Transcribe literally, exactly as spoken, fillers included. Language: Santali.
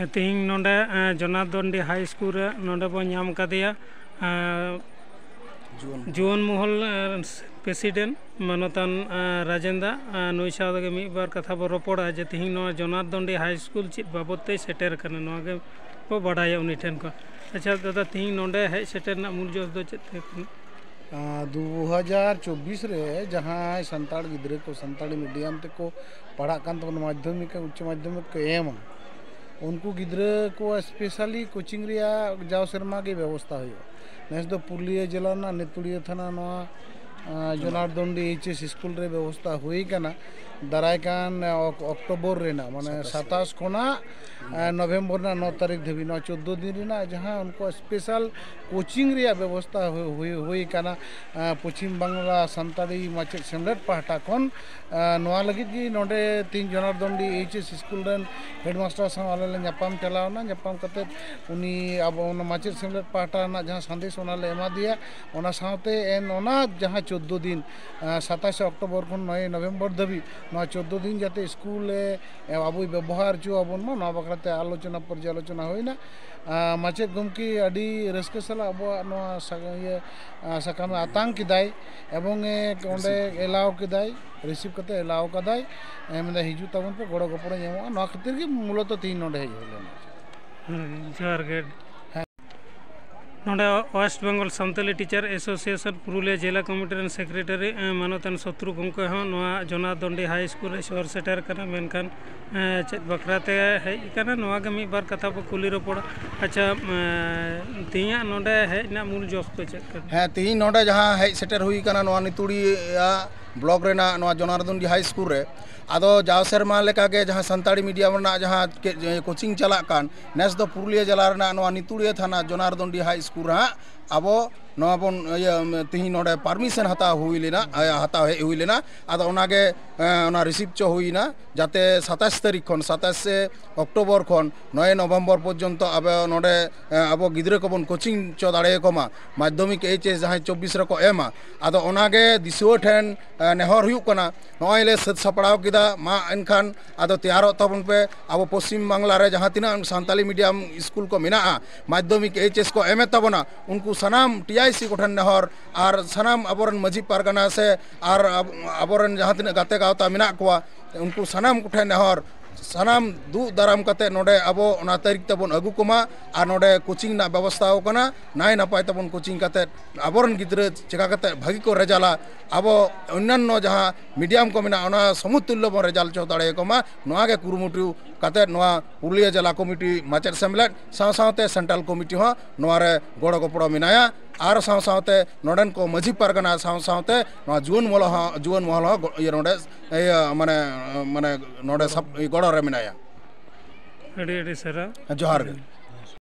ᱛᱮᱦᱮᱧ ᱱᱚᱰᱮ ᱡᱚᱱᱟᱨᱫᱚᱱᱰᱤ ᱦᱟᱭ ᱥᱠᱩᱞ ᱨᱮ ᱱᱚᱰᱮ ᱵᱚ ᱧᱟᱢ ᱠᱟᱫᱮᱭᱟ ᱡᱩᱣᱟᱹᱱ ᱢᱚᱦᱚᱞ ᱯᱨᱮᱥᱤᱰᱮᱱᱴ ᱢᱟᱱᱚᱛᱟᱱ ᱨᱟᱡᱮᱱ ᱫᱟ᱾ ᱱᱩᱭ ᱥᱟᱶ ᱛᱮᱜᱮ ᱢᱤᱫ ᱵᱟᱨ ᱠᱟᱛᱷᱟ ᱵᱚ ᱨᱚᱯᱚᱲᱟ ᱡᱮ ᱛᱮᱦᱮᱧ ᱱᱚᱣᱟ ᱡᱚᱱᱟᱨᱫᱚᱱᱰᱤ ᱦᱟᱭ ᱥᱠᱩᱞ ᱪᱮᱫ ᱵᱟᱵᱚᱛ ᱛᱮᱭ ᱥᱮᱴᱮᱨ ᱟᱠᱟᱱᱟ, ᱱᱚᱣᱟ ᱜᱮ ᱵᱚ ᱵᱟᱰᱟᱭᱟ ᱩᱱᱤ ᱴᱷᱮᱱ ᱠᱷᱚᱱ᱾ ᱟᱪᱪᱷᱟ ᱫᱟᱫᱟ, ᱛᱮᱦᱮᱧ ᱱᱚᱰᱮ ᱦᱮᱡ ᱥᱮᱴᱮᱨ ᱨᱮᱱᱟᱜ ᱢᱩᱞ ᱡᱚᱥ ᱫᱚ ᱪᱮᱫ ᱛᱟᱦᱮᱸ ᱠᱟᱱᱟ? ᱫᱩ ᱦᱟᱡᱟᱨ ᱪᱚᱵᱵᱤᱥ ᱨᱮ ᱡᱟᱦᱟᱸᱭ ᱥᱟᱱᱛᱟᱲ ᱜᱤᱫᱽᱨᱟᱹ ᱠᱚ ᱥᱟᱱᱛᱟᱲᱤ ᱢᱤᱰᱤᱭᱟᱢ ᱛᱮᱠᱚ ᱯᱟᱲᱦᱟᱜ ᱠᱟᱱ ᱛᱟᱵᱚᱱᱟ, ᱢᱟᱫᱽᱫᱷᱚᱢᱤᱠ ᱩᱪᱪᱚ ᱢᱟᱫᱽᱫᱷᱚᱢᱤᱠ ᱠᱚ ᱮᱢᱟ, ᱩᱱᱠᱩ ᱜᱤᱫᱽᱨᱟᱹ ᱠᱚ ᱥᱯᱮᱥᱟᱞᱤ ᱠᱳᱪᱤᱝ ᱨᱮᱭᱟᱜ ᱡᱟᱣ ᱥᱮᱨᱢᱟ ᱜᱮ ᱵᱮᱵᱚᱥᱛᱷᱟ ᱦᱩᱭᱩᱜᱼᱟ᱾ ᱱᱮᱥ ᱫᱚ ᱯᱩᱨᱩᱞᱤᱭᱟᱹ ᱡᱮᱞᱟ ᱨᱮᱱᱟᱜ ᱱᱤᱛᱩᱲᱤᱭᱟᱹ ᱛᱷᱟᱱᱟ ᱱᱚᱣᱟ ᱡᱚᱱᱟᱨᱫᱚᱱᱰᱤ ᱮᱭᱤᱪ ᱮᱥ ᱥᱠᱩᱞ ᱨᱮ ᱵᱮᱵᱚᱥᱛᱷᱟ ᱦᱩᱭ ᱟᱠᱟᱱᱟ᱾ ᱫᱟᱨᱟᱭ ᱠᱟᱱ ᱚᱠᱴᱳᱵᱚᱨ ᱨᱮᱱᱟᱜ ᱢᱟᱱᱮ ᱥᱟᱛᱟᱥ ᱠᱷᱚᱱᱟᱜ ᱱᱚᱵᱷᱮᱢᱵᱚᱨ ᱨᱮᱱᱟᱜ ᱱᱚ ᱛᱟᱹᱨᱤᱠᱷ ᱫᱷᱟᱹᱵᱤᱡ ᱱᱚᱣᱟ ᱪᱳᱫᱽᱫᱳ ᱫᱤᱱ ᱨᱮᱱᱟᱜ ᱡᱟᱦᱟᱸ ᱩᱱᱠᱩᱣᱟᱜ ᱥᱯᱮᱥᱟᱞ ᱠᱳᱪᱤᱝ ᱨᱮᱭᱟᱜ ᱵᱮᱵᱚᱥᱛᱷᱟ ᱦᱩᱭ ᱟᱠᱟᱱᱟ ᱯᱚᱪᱷᱤᱢ ᱵᱟᱝᱞᱟ ᱥᱟᱱᱛᱟᱲᱤ ᱢᱟᱪᱮᱫ ᱥᱮᱢᱞᱮᱫ ᱯᱟᱦᱴᱟ ᱠᱷᱚᱱ᱾ ᱱᱚᱣᱟ ᱞᱟᱹᱜᱤᱫ ᱜᱮ ᱱᱚᱰᱮ ᱛᱮᱦᱮᱧ ᱡᱚᱱᱟᱨᱫᱚᱱᱰᱤ ᱮᱭᱤᱪ ᱮᱥ ᱥᱠᱩᱞ ᱨᱮᱱ ᱦᱮᱰᱢᱟᱥᱴᱟᱨ ᱥᱟᱶ ᱟᱞᱮ ᱞᱮ ᱧᱟᱯᱟᱢ ᱪᱟᱞᱟᱣ ᱮᱱᱟ᱾ ᱧᱟᱯᱟᱢ ᱠᱟᱛᱮ ᱩᱱᱤ ᱟᱵᱚ ᱚᱱᱟ ᱢᱟᱪᱮᱫ ᱥᱮᱢᱞᱮᱫ ᱯᱟᱦᱴᱟ ᱨᱮᱱᱟᱜ ᱡᱟᱦᱟᱸ ᱥᱟᱸᱫᱮᱥ ᱚᱱᱟ ᱞᱮ ᱮᱢᱟ ᱫᱮᱭᱟ᱾ ᱚᱱᱟ ᱥᱟᱶᱛᱮ ᱮᱱ ᱚᱱᱟ ᱡᱟᱦᱟᱸ ᱪᱳᱫᱽᱫᱳ ᱫᱤᱱ ᱥᱟᱛᱟᱥᱮ ᱚᱠᱴᱳᱵᱚᱨ ᱠᱷᱚᱱ ᱱᱚᱭᱮ ᱱᱚᱵᱷᱮᱢᱵᱚᱨ ᱫᱷᱟᱹᱵᱤᱡ ᱱᱚᱣᱟ ᱪᱳᱫᱽᱫᱳ ᱫᱤᱱ ᱡᱟᱛᱮ ᱥᱠᱩᱞ ᱮ ᱟᱵᱚᱭ ᱵᱮᱵᱚᱦᱟᱨ ᱦᱚᱪᱚ ᱟᱵᱚᱱ ᱢᱟ, ᱱᱚᱣᱟ ᱵᱟᱠᱷᱨᱟ ᱛᱮ ᱟᱞᱳᱪᱚᱱᱟ ᱯᱚᱨᱡᱟᱞᱳᱪᱚᱱᱟ ᱦᱩᱭᱱᱟ᱾ ᱢᱟᱪᱮᱫ ᱜᱚᱢᱠᱮ ᱟᱹᱰᱤ ᱨᱟᱹᱥᱠᱟᱹ ᱥᱟᱞᱟᱜ ᱟᱵᱚᱣᱟᱜ ᱱᱚᱣᱟ ᱤᱭᱟᱹ ᱥᱟᱠᱟᱢ ᱮ ᱟᱛᱟᱝ ᱠᱮᱫᱟᱭ ᱮᱵᱚᱝ ᱮ ᱚᱸᱰᱮ ᱮᱞᱟᱣ ᱠᱮᱫᱟᱭ, ᱨᱤᱥᱤᱵᱷ ᱠᱟᱛᱮ ᱮᱞᱟᱣ ᱠᱟᱫᱟᱭ᱾ ᱢᱮᱱᱫᱟ ᱦᱤᱡᱩᱜ ᱛᱟᱵᱚᱱ ᱯᱮ, ᱜᱚᱲᱚ ᱜᱚᱯᱚᱲᱚ ᱧᱟᱢᱚᱜᱼᱟ᱾ ᱱᱚᱣᱟ ᱠᱷᱟᱹᱛᱤᱨ ᱜᱮ ᱢᱩᱞᱚᱛᱚ ᱛᱮᱦᱮᱧ ᱱᱚᱰᱮ ᱦᱮᱡ ᱦᱩᱭ ᱞᱮᱱᱟ᱾ ᱡᱚᱦᱟᱨ ᱜᱮ᱾ ᱱᱚᱰᱮ West Bengal Santali teacher association Purulia ᱡᱮᱞᱟ ᱠᱚᱢᱤᱴᱤ ᱨᱮᱱ ᱥᱮᱠᱨᱮᱴᱟᱨᱤ ᱢᱟᱱᱚᱛᱟᱱ ᱥᱚᱛᱨᱩ ᱜᱚᱢᱠᱮ ᱦᱚᱸ ᱱᱚᱣᱟ ᱡᱚᱱᱟᱨᱫᱚᱱᱰᱤ ᱦᱟᱭ ᱥᱠᱩᱞ ᱨᱮ ᱥᱚᱦᱚᱨ ᱥᱮᱴᱮᱨ ᱠᱟᱱᱟ᱾ ᱢᱮᱱᱠᱷᱟᱱ ᱪᱮᱫ ᱵᱟᱠᱷᱨᱟ ᱛᱮ ᱦᱮᱡ ᱟᱠᱟᱱᱟ, ᱱᱚᱣᱟ ᱜᱮ ᱢᱤᱫ ᱵᱟᱨ ᱠᱟᱛᱷᱟ ᱵᱚ ᱠᱩᱞᱤ ᱨᱚᱯᱚᱲᱟ᱾ ᱟᱪᱪᱷᱟ, ᱛᱮᱦᱮᱧᱟᱜ ᱱᱚᱰᱮ ᱦᱮᱡ ᱨᱮᱱᱟᱜ ᱢᱩᱞ ᱡᱚᱥ ᱫᱚ ᱪᱮᱫ ᱠᱟᱱᱟ? ᱦᱮᱸ, ᱛᱮᱦᱮᱧ ᱱᱚᱰᱮ ᱡᱟᱦᱟᱸ ᱦᱮᱡ ᱥᱮᱴᱮᱨ ᱦᱩᱭ ᱟᱠᱟᱱᱟ ᱱᱚᱣᱟ ᱱᱤᱛᱩᱲᱤᱭᱟ ᱵᱞᱚᱠ ᱨᱮᱱᱟᱜ ᱱᱚᱣᱟ ᱡᱚᱱᱟᱨᱫᱚᱱᱰᱤ ᱦᱟᱭ ᱥᱠᱩᱞ ᱨᱮ, ᱟᱫᱚ ᱡᱟᱣ ᱥᱮᱨᱢᱟ ᱞᱮᱠᱟᱜᱮ ᱡᱟᱦᱟᱸ ᱥᱟᱱᱛᱟᱲᱤ ᱢᱤᱰᱤᱭᱟᱢ ᱨᱮᱱᱟᱜ ᱡᱟᱦᱟᱸ ᱠᱳᱪᱤᱝ ᱪᱟᱞᱟᱜ ᱠᱟᱱ, ᱱᱮᱥ ᱫᱚ ᱯᱩᱨᱩᱞᱤᱭᱟᱹ ᱡᱮᱞᱟ ᱨᱮᱱᱟᱜ ᱱᱚᱣᱟ ᱱᱤᱛᱩᱲᱤᱭᱟᱹ ᱛᱷᱟᱱᱟ ᱡᱚᱱᱟᱨᱫᱚᱱᱰᱤ ᱦᱟᱭ ᱥᱠᱩᱞ ᱨᱮ ᱦᱟᱸᱜ ᱟᱵᱚ ᱱᱚᱣᱟ ᱵᱚᱱ ᱤᱭᱟᱹ ᱛᱤᱦᱤᱧ ᱱᱚᱰᱮ ᱯᱟᱨᱢᱤᱥᱚᱱ ᱦᱟᱛᱟᱣ ᱦᱩᱭ ᱞᱮᱱᱟ, ᱦᱟᱛᱟᱣ ᱦᱮᱡ ᱦᱩᱭ ᱞᱮᱱᱟ᱾ ᱟᱫᱚ ᱚᱱᱟᱜᱮ ᱚᱱᱟ ᱨᱤᱥᱤᱵᱷ ᱪᱚ ᱦᱩᱭᱱᱟ, ᱡᱟᱛᱮ ᱥᱟᱛᱟᱥ ᱛᱟᱹᱨᱤᱠᱷ ᱠᱷᱚᱱ, ᱥᱟᱛᱟᱥᱮ ᱚᱠᱴᱳᱵᱚᱨ ᱠᱷᱚᱱ ᱱᱚᱭᱮ ᱱᱚᱵᱷᱮᱢᱵᱚᱨ ᱯᱚᱨᱡᱚᱱᱛᱚ ᱟᱵᱚ ᱱᱚᱰᱮ ᱟᱵᱚ ᱜᱤᱫᱽᱨᱟᱹ ᱠᱚᱵᱚᱱ ᱠᱳᱪᱤᱝ ᱪᱚ ᱫᱟᱲᱮᱭᱟᱠᱚ ᱢᱟ, ᱢᱟᱫᱽᱫᱷᱚᱢᱤᱠ ᱮᱭᱤᱪ ᱮᱥ ᱡᱟᱦᱟᱸᱭ ᱪᱚᱵᱵᱤᱥ ᱨᱮᱠᱚ ᱮᱢᱟ᱾ ᱟᱫᱚ ᱚᱱᱟᱜᱮ ᱫᱤᱥᱩᱣᱟᱹ ᱴᱷᱮᱱ ᱱᱮᱦᱚᱨ ᱦᱩᱭᱩᱜ ᱠᱟᱱᱟ, ᱱᱚᱜᱼᱚᱭ ᱞᱮ ᱥᱟᱹᱛ ᱥᱟᱯᱲᱟᱣ ᱠᱮᱫᱟ, ᱢᱟ ᱮᱱᱠᱷᱟᱱ ᱟᱫᱚ ᱛᱮᱭᱟᱨᱚᱜ ᱛᱟᱵᱚᱱ ᱯᱮ᱾ ᱟᱵᱚ ᱯᱚᱥᱪᱤᱢ ᱵᱟᱝᱞᱟ ᱨᱮ ᱡᱟᱦᱟᱸ ᱛᱤᱱᱟᱹᱜ ᱥᱟᱱᱛᱟᱞᱤ ᱢᱤᱰᱤᱭᱟᱢ ᱥᱠᱩᱞ ᱠᱚ ᱢᱮᱱᱟᱜᱼᱟ, ᱢᱟᱫᱽᱫᱷᱚᱢᱤᱠ ᱮᱭᱤᱪ ᱮᱥ ᱠᱚ ᱮᱢᱮᱫ ᱛᱟᱵᱚᱱᱟ, ᱩᱱᱠᱩ ᱥᱟᱱᱟᱢ ᱴᱤ ᱟᱭ ᱥᱤ ᱠᱚᱴᱷᱮᱱ ᱱᱮᱦᱚᱨ ᱟᱨ ᱥᱟᱱᱟᱢ ᱟᱵᱚᱨᱮᱱ ᱢᱟᱹᱡᱷᱤ ᱯᱟᱨᱜᱟᱱᱟ ᱥᱮ ᱟᱨ ᱟᱵᱚᱨᱮᱱ ᱡᱟᱦᱟᱸ ᱛᱤᱱᱟᱹᱜ ᱜᱟᱛᱮ ᱜᱟᱶᱛᱟ ᱢᱮᱱᱟᱜ ᱠᱚᱣᱟ, ᱩᱱᱠᱩ ᱥᱟᱱᱟᱢ ᱠᱚᱴᱷᱮᱱ ᱱᱮᱦᱚᱨ, ᱥᱟᱱᱟᱢ ᱫᱩᱜ ᱫᱟᱨᱟᱢ ᱠᱟᱛᱮ ᱱᱚᱰᱮ ᱟᱵᱚ ᱚᱱᱟ ᱛᱟᱹᱨᱤᱠᱷ ᱛᱮᱵᱚᱱ ᱟᱹᱜᱩ ᱠᱚᱢᱟ᱾ ᱟᱨ ᱱᱚᱰᱮ ᱠᱳᱪᱤᱝ ᱨᱮᱱᱟᱜ ᱵᱮᱵᱚᱥᱛᱷᱟ ᱟᱠᱟᱱᱟ, ᱱᱟᱭ ᱱᱟᱯᱟᱭ ᱛᱮᱵᱚᱱ ᱠᱳᱪᱤᱝ ᱠᱟᱛᱮ ᱟᱵᱚᱨᱮᱱ ᱜᱤᱫᱽᱨᱟᱹ ᱪᱮᱠᱟ ᱠᱟᱛᱮ ᱵᱷᱟᱹᱜᱤ ᱠᱚ ᱨᱮᱡᱟᱞᱟ, ᱟᱵᱚ ᱚᱱᱱᱟᱱᱱᱚ ᱡᱟᱦᱟᱸ ᱢᱤᱰᱤᱭᱟᱢ ᱠᱚ ᱢᱮᱱᱟᱜᱼᱟ, ᱚᱱᱟ ᱥᱚᱢᱚᱛᱩᱞᱞᱚ ᱵᱚᱱ ᱨᱮᱡᱟᱞᱴ ᱦᱚᱪᱚ ᱫᱟᱲᱮᱭᱟᱠᱚ ᱢᱟ, ᱱᱚᱣᱟ ᱜᱮ ᱠᱩᱨᱩᱢᱩᱴᱩ ᱠᱟᱛᱮ ᱱᱚᱣᱟ ᱯᱩᱨᱩᱞᱤᱭᱟᱹ ᱡᱮᱞᱟ ᱠᱚᱢᱤᱴᱤ ᱢᱟᱪᱮᱫ ᱥᱮᱢᱞᱮᱫ ᱥᱟᱶ ᱥᱟᱶᱛᱮ ᱥᱮᱱᱴᱨᱟᱞ ᱠᱚᱢᱤᱴᱤ ᱦᱚᱸ ᱱᱚᱣᱟ ᱨᱮ ᱜᱚᱲᱚ ᱜᱚᱯᱚᱲᱚ ᱢᱮᱱᱟᱭᱟ᱾ ᱟᱨ ᱥᱟᱶ ᱥᱟᱶᱛᱮ ᱱᱚᱰᱮᱱ ᱠᱚ ᱢᱟᱹᱡᱷᱤ ᱯᱟᱨᱜᱟᱱᱟ ᱥᱟᱶ ᱥᱟᱶᱛᱮ ᱱᱚᱣᱟ ᱡᱩᱣᱟᱹᱱ ᱢᱚᱦᱚᱞ ᱦᱚᱸ, ᱡᱩᱣᱟᱹᱱ ᱢᱚᱦᱚᱞ ᱦᱚᱸ ᱜᱚ-, ᱤᱭᱟᱹ ᱱᱚᱰᱮ ᱤᱭᱟᱹ ᱢᱟᱱᱮ, ᱢᱟᱱᱮ ᱱᱚᱰᱮ ᱥᱟᱵ ᱜᱚᱲᱚ ᱨᱮ ᱢᱮᱱᱟᱭᱟ᱾ ᱟᱹᱰᱤ ᱟᱹᱰᱤ ᱥᱟᱨᱦᱟᱣ᱾ ᱡᱚᱦᱟᱨ ᱜᱮ᱾